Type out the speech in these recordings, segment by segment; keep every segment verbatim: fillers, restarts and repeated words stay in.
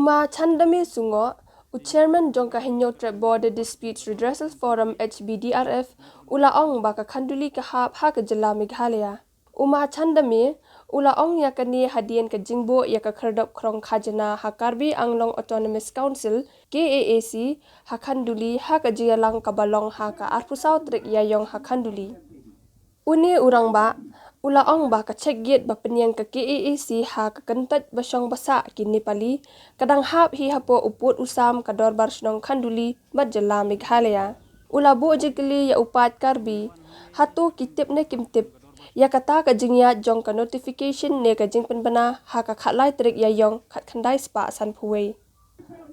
Ma Chandame Sungo, u chairman jong ka Hynñiewtrep Border Disputes Redressal Forum H B D R F, u la ong ba ka khanduli ka hap ha ka jylla Meghalaya. U Ma Chandame u la ong ïa kane hadien ka jingbuh ïa ka khyrdop khrong khajna ha Karbi Anglong Autonomous Council, K A A C, ha khanduli ha ka jingïalang kaba long ha ka arphew saw tarik Ïaïong ha khanduli. Une u rangbah u la ong ba ka check gate ba pynïeng ka K A A C ha ka kyntoit ba shong ba sah ki Nepali ka dang hap hi hapoh u pud u sam ka dorbar shnong khanduli bad jylla Meghalaya. U la buh jingkylli ïa u paid Karbi, hato ki tip ne kim tip ïa kata ka jingïaid jong ka notification ne ka jingpynbna ha ka khatlai tarik Ïaïong khatkhyndai spah sanphew wei.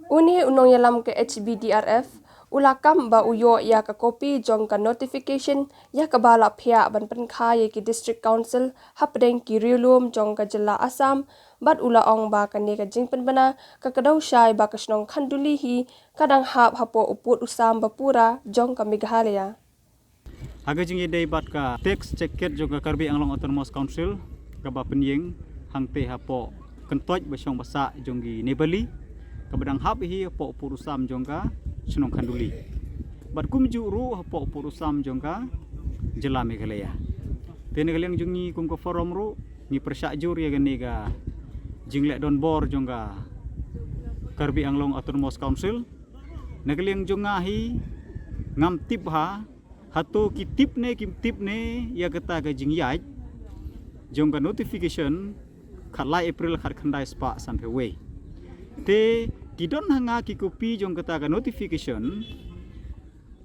Une u nongïalam ka H B D R F u la kam ba u ïoh ïa ka kopi jong ka notification ïa kaba la phiah ban pynkha ïa ki district council hapdeng ki riewlum jong ka jylla Assam, bad u la ong ba kane ka jingpynbna ka kdew shai ba ka shnong khanduli hi ka dang hap hapoh u pud u sam ba pura jong ka Meghalaya. Ha ka jingïadei bad ka tax check gate jong ka Karbi Anglong Autonomous Council kaba pynïeng hangtei hapoh kyntoit ba shong ba sah jong ki Nepali kaba dang hap hi hapoh u pud u sam jong ka shnong khanduli. Bad kumjuh ruh hapoh u pud u sam jong ka jylla Meghalaya. Te na ka liang jong ngi kum ka forum ruh ngi pyrshah jur ïa kane ka jingleh donbor jong ka Karbi Anglong Autonomous Council. Na ka liang jong nga hi ngam tip ha hato ki tip ne kim tip ne ïa kata ka jingïaid jong ka notification khatlai April khatkhyndai spah sanphew wei. Te ki don ha nga ki kopi jong kata ka notification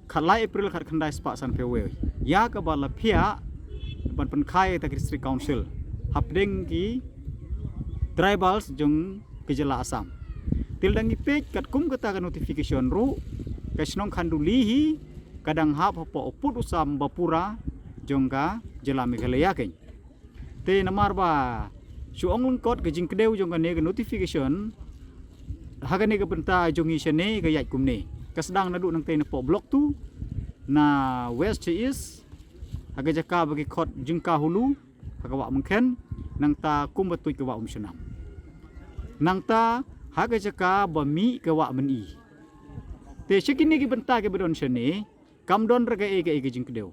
khatlai April khatkhyndai spah sanphew wei ïa kaba la phiah ban pynkha ïa kata ka district council hapdeng ki tribals jong ka jylla Assam. Te lada ngi peit katkum kata ka notification ruh ka shnong khanduli hi ka dang hap hapoh u pud u sam ba pura jong ka jylla Meghalaya kein. Te namar ba shu ong lyngkot ka jingkdew jong kane ka notification ha kane ka bynta jong ngi shane ka ïaid kumne. Ka sdang naduh nangtei napoh block two na west to east ha ka jaka ba ki khot Jingkahulu ha ka wah Myngkhen, nangta kumba tuid ka wah Umshnam. Nangta ha ka jaka ba mih ka wah Myni. Te sha kine ki bynta kiba don shane kam don re kaei kaei ka jingkdew.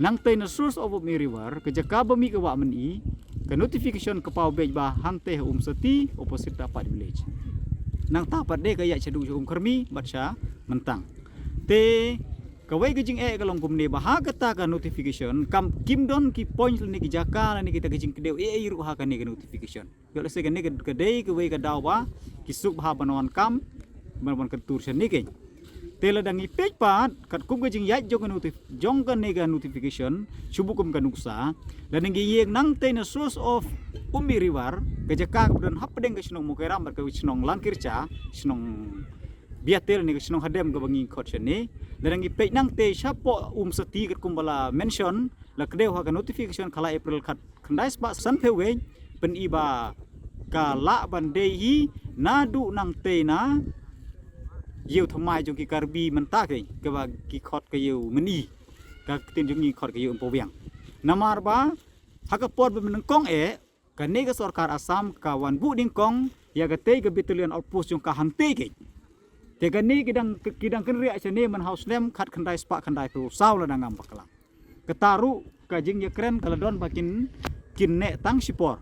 Nangtei na source of Umi River ka jaka ba mih ka wah Myni ka notification ka paw beit ba hangtei ha Umsati opposite Tapat village. Nangta pat de ka ïaid shaduh sha Umkyrmi bad sha Myntang. Te kawei ka jingeh ka long kumne ba ha kata ka notification kam kim don ki point lane ki jaka lane kita ka jingkdew ei ei ruh ha kane ka notification. Ïoh lehse kane ka dei kawei ka daw ba ki suk bha ban wan kam ban wan kyntur shane kein. Te lada ngi peit pat katkum ka jingïaid jong ka notif jong kane ka notification shu buh kum ka nuksa, lada ngi ïeng nangtei na source of Umi River ka jaka kaba don hapdeng ka shnong Mukeram bad ka shnong Langkircha, shnong Biatel ne ka shnong Hadem kaba ngi khot shane. Lada ngi peit nangtei shapoh Umsati katkum ba la mention la kdew ha ka notification khatlai April khatkhyndai spah sanphew wei, pyni ba ka lah ban dei hi naduh nangtei na ïew thymmai jong ki Karbi mynta kein kaba ki khot ka ïew Myni, ka ktien jong ngi khot ka ïew Umpowiang. Namar ba ha ka por ba mynnyngkong eh kane ka sorkar Assam ka wan buh nyngkong ïa katei ka battalion outpost jong ka hangtei kein. Te kane ki dang ki dang kynriah shane man ha u snem khatkhyndai spah khyndaiphew saw lada ngam bakla. Kata ruh ka jingïakren ka la don ba kin kin neh tang shipor.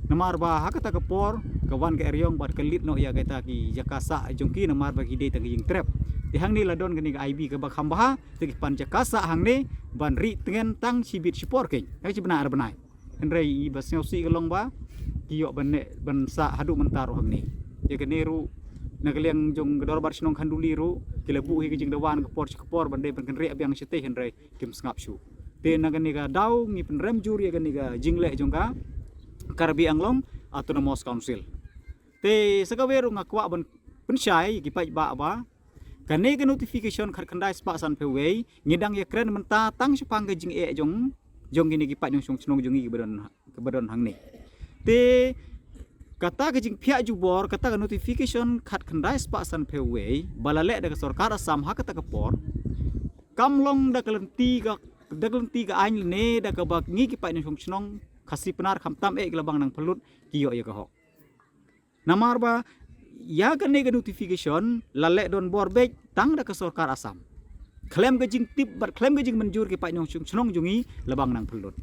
Namar ba ha kata ka por ka wan ka eriong bad ka leit noh ïa kita ki jaka sah jong ki namar ba ki dei tang ki jingtrep. Te hangne la don kane ka I B kaba kham bha te ki pan jaka sah hangne ban ri tngen tang shibit shipor kein. Ka shi bnai ar bnai. Hynrei i ba sngewsih ka long ba ki ïoh ban neh ban sah haduh mynta ruh hangne. Ïa kane ruh na ka liang jong ka dorbar shnong Khanduli ruh ki la buh hi ka jingdawa na ka por sha ka por ban dei ban kynriah biang shatei hynrei kim sngap shuh. Te na kane ka daw ngi pynrem jur ïa kane ka jingleh jong ka Karbi Anglong Autonomous Council. Te sa kawei ruh nga kwah ban pynshai ïa ki paidbah ba kane ka notification khatkhyndai spah sanphew wei ngi dang ïakren mynta tang shaphang ka jingeh jong jong kine ki paid nongshong shnong jong ngi kiba don kiba don hangne. Te kata ka jingphiah jubor kata ka notification khatkhyndai spah sanphew wei ba la leh da ka sorkar Assam ha kata ka por kam long da ka lynti ka da ka lynti ka aiñ lane da kaba ngi ki paid nongshong shnong Khasi Pnar khamtam eh ki la bang nang pynlut ki ïoh ïa ka hok. Namar ba Ïa kane ka notification la leh don bor beit tang da ka sorkar Assam. Khlem ka jingtip bad khlem ka jingmynjur ki paid nongshong shnong jong ngi la bang nang pynlut.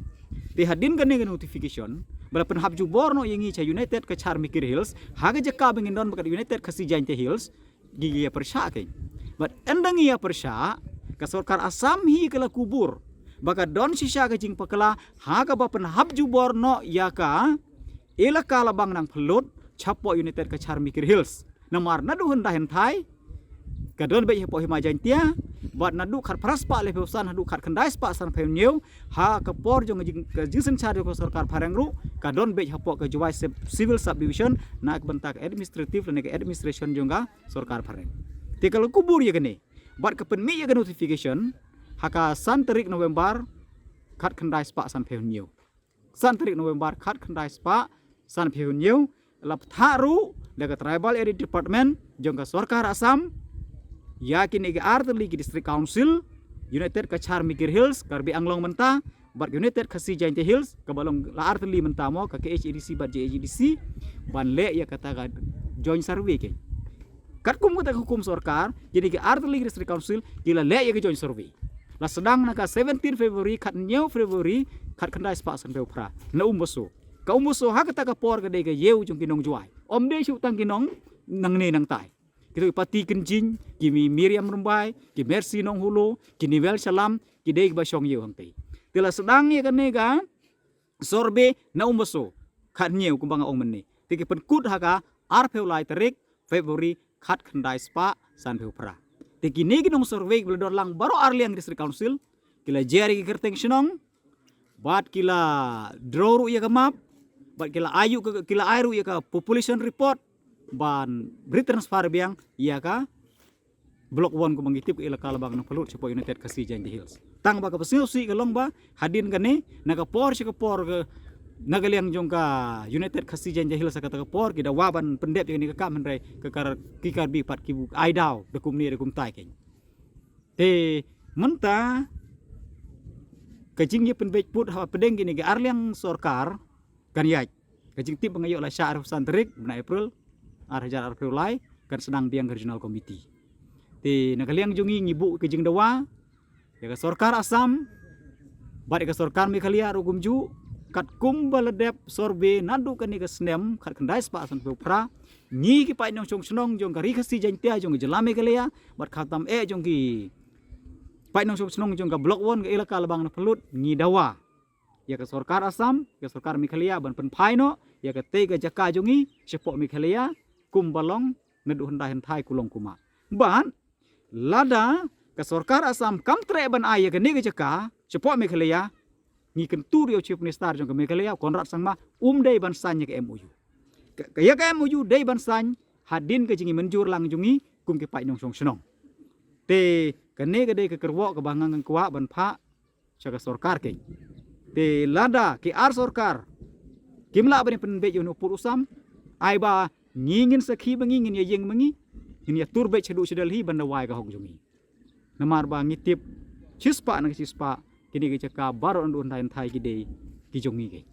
Te hadien kane ka notification ba la pynhap jubor noh ïa ngi sha United Kachar Mikir Hills ha ka jaka ba ngin don bad ka United Khasi Jaintia Hills, ngi ïa pyrshah kein. Bad ynda ngi ïa pyrshah, ka sorkar Assam hi ka la kubur ba ka don shisha ka jingpakla ha kaba pynhap jubor noh ïa ka elaka la bang nang pynlut shapoh United Kachar Mikir Hills. Namar naduh hyndai hynthai ka don beit hapoh Hima Jaintia, bad naduh khatphra spah laiphew san haduh khatkhyndai spah sanphew hynñiew, ha ka por jong ka jing, ka jingsynshar jong ka sorkar phareng ruh ka don beit hapoh ka Jowai Sub-, Civil Subdivision na ka bynta ka administrative lane ka administration jong ka sorkar phareng. Te ka la kubur ïa kane bad ka pynmih ïa ka notification ha ka san tarik November khatkhyndai spah sanphew hynñiew. San tarik November khatkhyndai spah sanphew hynñiew, la pynthah ruh da ka Tribal Area Department jong ka sorkar Assam ïa kine ki artylli ki District Council, United Kachar Mikir Hills, Karbi Anglong mynta, bad United Khasi Jaintia Hills, kaba long la artylli mynta mo, ka K H A D C bad J H A D C, ban leh ïa kata ka joint survey kein. Katkum kata ka hukum sorkar, kine ki artylli ki District Council ki la leh ïa ka joint survey. La sdang na ka seventeen February, khathynñiew February khatkhyndai spah sanphew phra, na Umbaso. Ka Umbaso ha kata ka por ka dei ka ïew jong ki nong Jowai, ym dei shuh tang ki nong nangne nangtai. Kito ki Pati Kynjing, ki Mi-, Miriam Rymbai, ki Mercy Nonghulo, ki Niwel Shallam, ki dei kiba shong ïew hangtei. Te la sdang ïa kane ka survey na Umbaso khathynñiew kumba nga ong mynne. Te ki pynkut ha ka arphew lai tarik February khatkhyndai spah sanphew phra. Te kine ki nong survey kiba la don lang baroh arliang District Council, ki la jer ïa ki kyrteng shnong, bad ki la draw ruh ïa ka map, bad ki la ai ruh ka, ki la ai ruh ïa ka population report ban retransfer biang ïa ka Block One kumba ngi tip ka elaka la bang nang pynlut shapoh United Khasi Jaintia Hills. Tang ba kaba sngewsih ka long ba hadien kane, na ka por sha ka por ka, na ka liang jong ka United Khasi Jaintia Hills ha kata ka por ki dawa ban pyndep ïa kane ka kam, hynrei ka kar, ki Karbi pat ki ai daw da kumne da kumtai kein. Te mynta ka jingïapynbeit pud hapdeng kine ki arliang sorkar kan ïaid. Ka jingtip ba nga ïoh la shah arphew san tarik bnai April, ar hajar arphew lai, kan sdang biang ka Regional Committee. Te na ka liang jong ngi, ngi buh ka jingdawa ïa ka sorkar Assam bad ïa ka sorkar Meghalaya ruh kumjuh, katkum ba la dep survey naduh kane ka snem khatkhyndai spah sanphew phra, ngi ki paid nongshong shnong jong ka Ri Khasi Jaintia jong ka jylla Meghalaya bad khamtam eh jong ki paid nongshong shnong jong ka Block One, ka elaka la bang nang pynlut, ngi dawa ïa ka sorkar Assam, ïa ka sorkar Meghalaya ban pynphai noh ïa katei ka jaka jong ngi shapoh Meghalaya kumba long naduh hyndai hynthai, kulong kumah. Bad lada ka sorkar Assam kam treh ban ai ïa kane ka jaka shapoh Meghalaya, ngi kyntu ruh ïa u Chief Minister jong ka Meghalaya, Conrad Sangma, um dei ban sign ïa ka M O U. Ka, ka, ïa ka M O U dei ban sign hadien ka jingïamynjur lang jong ngi kum ki paid nongshong shnong. Te kane ka dei ka kyrwoh kaba nga ngan kwah ban phah sha ka sorkar kein. Te lada ki ar sorkar kim lah ban pynbeit ïa une u pud u sam, ai ba ngi ngin sakhi ba ngi, ngin ïa ïeng ba ngi, ngin ïa tur beit shaduh sha Delhi ban dawa ïa ka hok jong ngi. Namar ba ngi tip shispah na ka shispah kine ki jaka baroh naduh hyndai hynthai ki dei ki jong ngi kein.